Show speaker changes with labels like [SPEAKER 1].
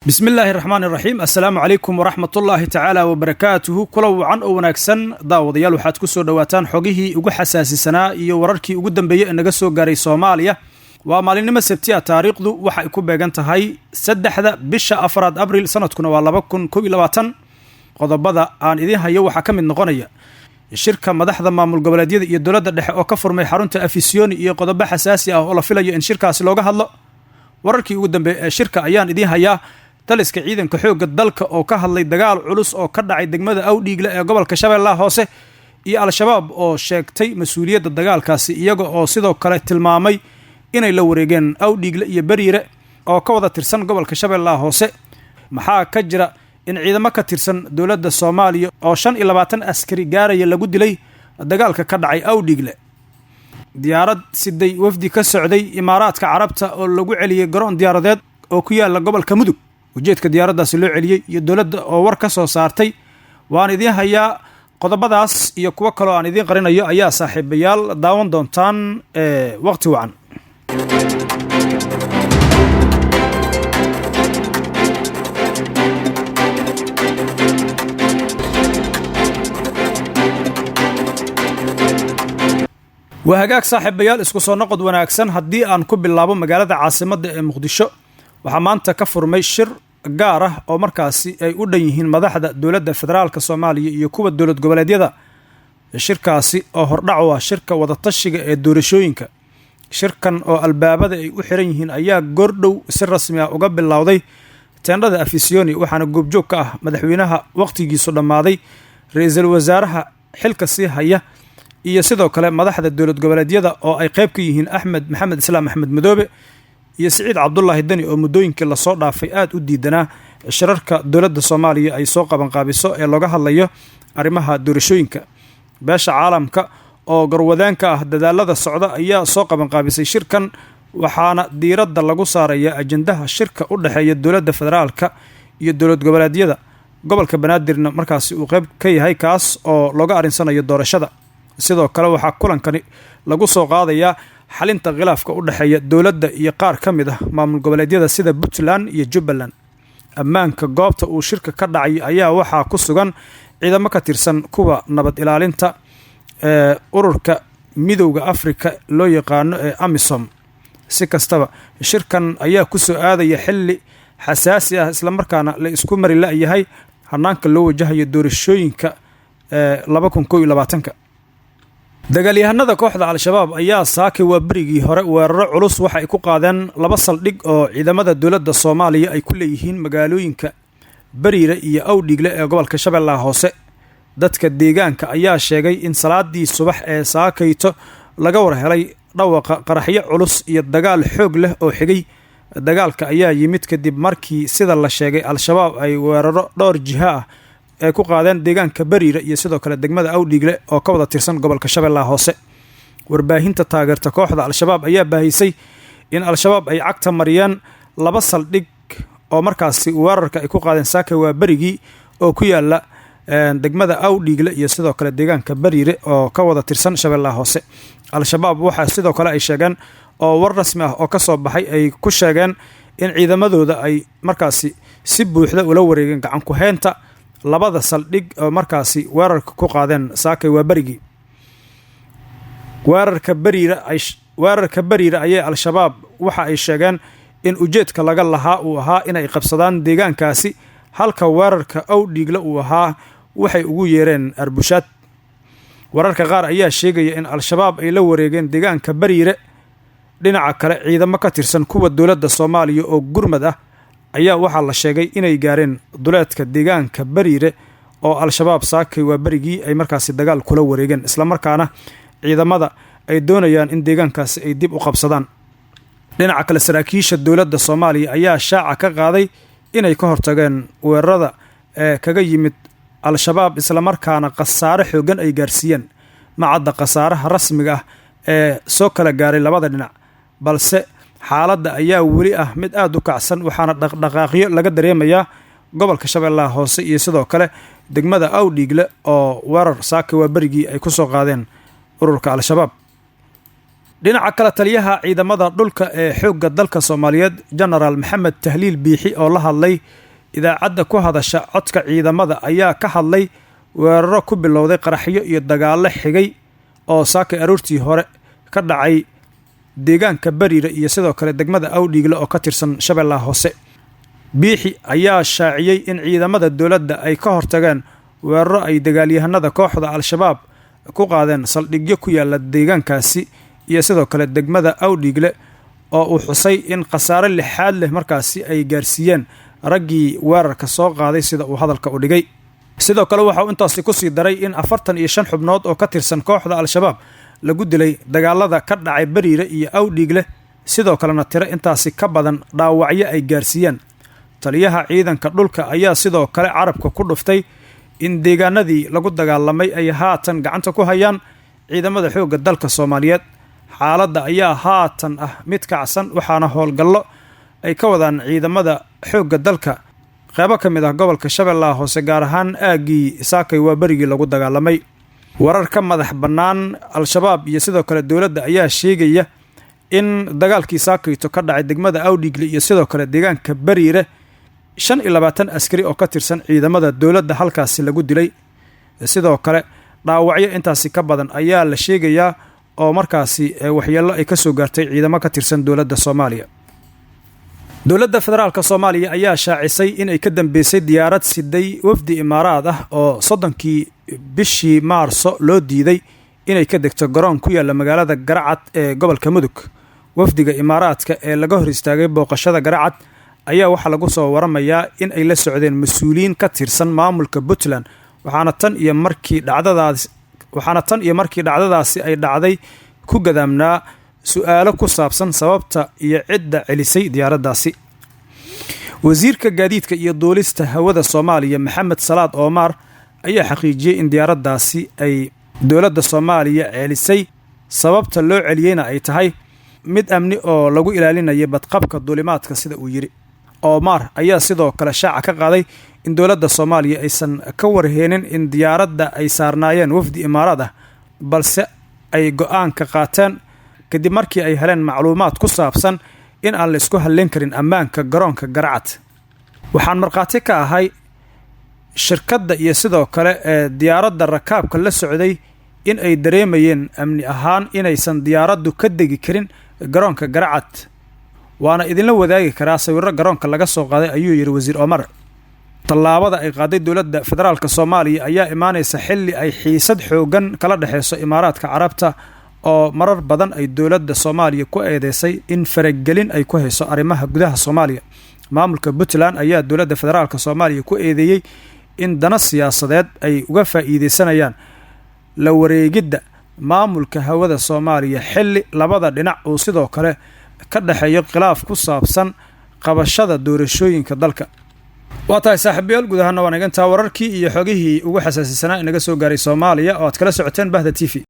[SPEAKER 1] Bismi illaahi raxmaan iraxiim. Assalaamu calaykum waraxmatullaahi tacaala wabarakaatuhu. Kula wacan oo wanaagsan, daawadayaal. Waxaad ku soo dhowaataan xogihii ugu xasaasisanaa iyo wararkii ugu dambeeyey ee naga soo gaaray Soomaaliya. Waa maalinimo Sabtiya, taariikhdu waxay ku beegan tahay 3-da bisha 4aad Abril, sanadkuna waa 2021. Qodobada aan idiin hayo waxaa ka mid noqonaya shirka madaxda maamul goboleedyada iyo dowladda dhexe oo ka furmay xarunta Afisiyoni iyo qodobo xasaasi ah oo la filayo in shirkaasi looga hadlo. Wararkii ugu dambeeyey ee shirka ayaan idiin hayaa. Taliska ciidanka xoogga dalka oo ka hadlay dagaal culus oo ka dhacay degmada Awdhiigle ee gobolka Shabeellaha Hoose, iyo Al-Shabaab oo sheegtay mas-uuliyadda dagaalkaasi, iyaga oo sidoo kale tilmaamay inay la wareegeen Awdhiigle iyo Beriire oo ka wada tirsan gobolka Shabeellaha Hoose. Maxaa ka jira in ciidamo ka tirsan dowladda Soomaaliya oo 25 askari gaaraya lagu dilay dagaalka ka dhacay Awdhiigle? Diyaarad siday wafdi ka socday Imaaraadka Carabta oo lagu celiyey garoon diyaaradeed oo ku yaala gobolka Mudug, ujeedka diyaaraddaasi loo celiyey iyo dowladda oo war ka soo saartay waan idiin hayaa. Qodobadaas iyo kuwo kaloo aan idiin qarinayo ayaa, saaxiibayaal, daawan doontaan. Waqti wacan. Waa hagaag, saaxiibayaal, isku soo noqod wanaagsan. Haddii aan ku bilaabo magaalada caasimadda ee Muqdisho, waxaa maanta ka furmay shir gaar ah oo markaasi ay u dhan yihiin madaxda dowladda federaalka Soomaaliya iyo kuwa dowlad goboleedyada. Shirkaasi oo hordhac u ah shirka wadatashiga ee doorashooyinka. Shirkan oo albaabada ay u xiran yihiin ayaa goordhow si rasmi ah uga bilowday teendhada Afisiyoni, waxaana goobjoog ka ah madaxweynaha wakhtigiisu dhammaaday, ra-iisul wasaaraha xilka sii haya iyo sidoo kale madaxda dowlad goboleedyada oo ay qayb ka yihiin Axmed Maxamed Islaam, Axmed Madoobe, iyo Siciid Cabdulaahi Deni, oo muddooyinkii lasoo dhaafay aada u diidanaa shirarka dowladda Soomaaliya ay soo qabanqaabiso ee looga hadlayo arrimaha doorashooyinka. Beesha caalamka oo garwadaanka ah dadaalada socda ayaa soo qabanqaabisay shirkan, waxaana diiradda lagu saaraya ajendaha shirka u dhexeeya dowladda federaalka iyo dowlad goboleedyada, gobolka Banaadirna markaasi uu qayb ka yahay, kaas oo looga arrinsanayo doorashada. Sidoo kale waxaa kulankani lagu soo qaadayaa xalinta khilaafka u dhexeeya dowladda iyo qaar ka mid ah maamul goboleedyada sida Puntland iyo Jubbaland. Ammaanka goobta uu shirka ka dhacay ayaa waxaa ku sugan ciidamo ka tirsan kuwa nabad ilaalinta ee ururka Midowda Afrika loo yaqaano ee AMISOM. Si kastaba, shirkan ayaa ku soo aadaya xilli xasaasi ah, islamarkaana la isku mari la-yahay hanaanka loo wajahayo doorashooyinka ee 2021-ka. Dagaalyahanada kooxda Al-Shabaab ayaa saakay waa berigii hore weeraro culus waxa ay ku qaadeen laba saldhig oo ciidamada dowladda Soomaaliya ay ku leeyihiin magaalooyinka Bariire iyo Awdhiigle ee gobolka Shabeellaha Hoose. Dadka deegaanka ayaa sheegay in salaadii subax ee saakayto laga war helay dhawaqa qaraxyo culus iyo dagaal xoog leh oo xigay. Dagaalka ayaa yimid kadib markii, sida la sheegay, Al-Shabaab ay weeraro dhowr jiha ah ay ku qaadeen deegaanka Bariire iyo sidoo kale degmada Awdhiigle oo ka wada tirsan gobolka Shabeellaha Hoose. Warbaahinta taageerta kooxda Al-Shabaab ayaa baahisay in Al-Shabaab ay cagta mariyeen laba saldhig oo markaasi weerarka ay ku qaadeen saaka waa berigii oo ku yaala degmada Awdhiigle iyo sidoo kale deegaanka Bariire oo ka wada tirsan Shabeellaha Hoose. Al-Shabaab waxaa sidoo kale ay sheegeen oo war rasmi ah oo ka soo baxay ay ku sheegeen in ciidamadooda ay markaasi si buuxda ula wareegeen gacan ku-heynta labada saldhig oo markaasi weerarka ku qaadeen saakay waa berigii. Weerarka Bariire ayay Al-Shabaab waxa ay sheegeen in ujeedka laga lahaa uu ahaa inay qabsadaan deegaankaasi, halka weerarka Awdhiigle uu ahaa waxay ugu yeereen arbushaad. Wararka qaar ayaa sheegaya in Al-Shabaab ay la wareegeen deegaanka Bariire. Dhinaca kale, ciidamo ka tirsan kuwa dowladda Soomaaliya oo gurmad ah ayaa waxaa la sheegay inay gaareen duleedka deegaanka Bariire oo Al-Shabaab saakay waa berigii ay markaasi dagaal kula wareegeen, islamarkaana ciidamada ay doonayaan in deegaankaasi ay dib u qabsadaan. Dhinaca kale, saraakiisha dowladda Soomaaliya ayaa shaaca ka qaaday inay ka hortageen weerarada ee kaga yimid Al-Shabaab, islamarkaana khasaare xooggan ay gaarsiiyeen. Macadda khasaaraha rasmiga ah ee soo kala gaaray labada dhinac, balse xaaladda ayaa weli ah mid aada u kacsan, waxaana dhaqdhaqaaqyo laga dareemayaa gobolka Shabeellaha Hoose iyo sidoo kale degmada Awdhiigle oo weerar saaka waa berigii ay ku soo qaadeen ururka Al-Shabaab. Dhinaca kale, taliyaha ciidamada dhulka ee xoogga dalka Soomaaliyeed, Genaraal Maxamed Tahliil Biixi, oo la hadlay idaacadda ku hadasha codka ciidamada, ayaa ka hadlay weeraro ku bilowday qaraxyo iyo dagaallo xigay oo saakay aroortii hore ka dhacay deegaanka Bariire iyo sidoo kale degmada Awdhiigle oo ka tirsan Shabeellaha Hoose. Biixi ayaa shaaciyey in ciidamada dowladda ay ka hortageen weeraro ay dagaalyahanada kooxda Al-Shabaab ku qaadeen saldhigyo ku yaala deegaankaasi iyo sidoo kale degmada Awdhiigle, oo uu xusay in khasaare lixaad leh markaasi ay gaarsiiyeen raggii weerarka soo qaaday, sida uu hadalka u dhigay. Sidoo kale waxa uu intaasi kusii daray in 45 xubnood oo ka tirsan kooxda Al-Shabaab lagu dilay dagaalada ka dhacay Bariire iyo Awdhiigle, sidoo kalena tiro intaasi ka badan dhaawacyo ay gaarsiiyeen. Taliyaha ciidanka dhulka ayaa sidoo kale carabka ku dhuftay in deegaanadii lagu dagaalamay ay haatan gacanta ku hayaan ciidamada xoogga dalka Soomaaliyeed. Xaaladda ayaa haatan ah mid kacsan, waxaana howlgallo ay ka wadaan ciidamada xoogga dalka qeybo ka mid ah gobolka Shabeellaha Hoose, gaar ahaan aaggii saakay waa berigii lagu dagaalamay. Warar ka madax bannaan Al-Shabaab iyo sidoo kale dowladda ayaa sheegaya in dagaalkii saakayto ka dhacay degmada Awdhiigle iyo sidoo kale deegaanka Bariire 25 askari oo ka tirsan ciidamada dowladda halkaasi lagu dilay. Sidoo kale dhaawacyo intaasi ka badan ayaa la sheegayaa oo markaasi waxyeello ay ka soo gaartay ciidamo ka tirsan dowladda Soomaaliya. Dowladda federaalka Soomaaliya ayaa shaacisay in ay ka dambeysay diyaarad siday wafdi Imaaraad ah oo 30kii bishii Maarso loo diiday inay ka degto garoon ku yaalla magaalada Garacad ee gobolka Mudug. Wafdiga Imaaraadka ee laga hor istaagay booqashada Garacad ayaa waxaa lagu soo waramayaa in ay la socdeen mas-uuliyiin ka tirsan maamulka Puntland, waxaana tan iyo markii dhacdadaas waxaana tan iyo markii dhacdadaasi ay dhacday ku gadaamnaa su-aalo ku saabsan sababta iyo cidda celisay diyaaraddaasi. Wasiirka gaadiidka iyo duulista hawada Soomaaliya, Maxamed Salaad Oomaar, ayaa xaqiijiyey in diyaaraddaasi ay dowladda Soomaaliya celisay, sababta loo celiyeyna ay tahay mid amni oo lagu ilaalinaya badqabka duulimaadka, sida uu yidhi. Oomaar ayaa sidoo kale shaaca ka qaaday in dowladda Soomaaliya aysan ka warheenin in diyaaradda ay saarnaayeen wafdi Imaaraad ah, balse ay go-aanka qaateen kadib markii ay heleen macluumaad ku saabsan in aan la isku halleyn karin ammaanka garoonka Garacad. Waxaan markhaati ka ahay shirkadda iyo sidoo kale ee diyaaradda rakaabka la socday in ay dareemayeen amni ahaan inaysan diyaaraddu ka degi karin garoonka Garacad, waana idinla wadaagi karaa sawirro garoonka laga soo qaaday, ayuu yidhi wasiir Omar. Tallaabada ay qaaday dowladda federaalka Soomaaliya ayaa imaanaysa xilli ay xiisad xooggan kala dhexeyso Imaaraadka Carabta, oo marar badan ay dowladda Soomaaliya ku eedeysay in faragelin ay ku hayso arrimaha gudaha Soomaaliya. Maamulka Puntland ayaa dowladda federaalka Soomaaliya ku eedeeyey in dana siyaasadeed ay uga faa'iideysanayaan la wareegidda maamulka hawada Soomaaliya, xilli labada dhinac uu sidoo kale ka dhexeeyo khilaaf ku saabsan qabashada doorashooyinka dalka. Waa tahay saaxiibayaal, guud ahaana waan egantaa wararkii iyo xogihii ugu xasaasisanaa inaga soo gaaray Soomaaliya oo aad kala socoteen Bahda TV.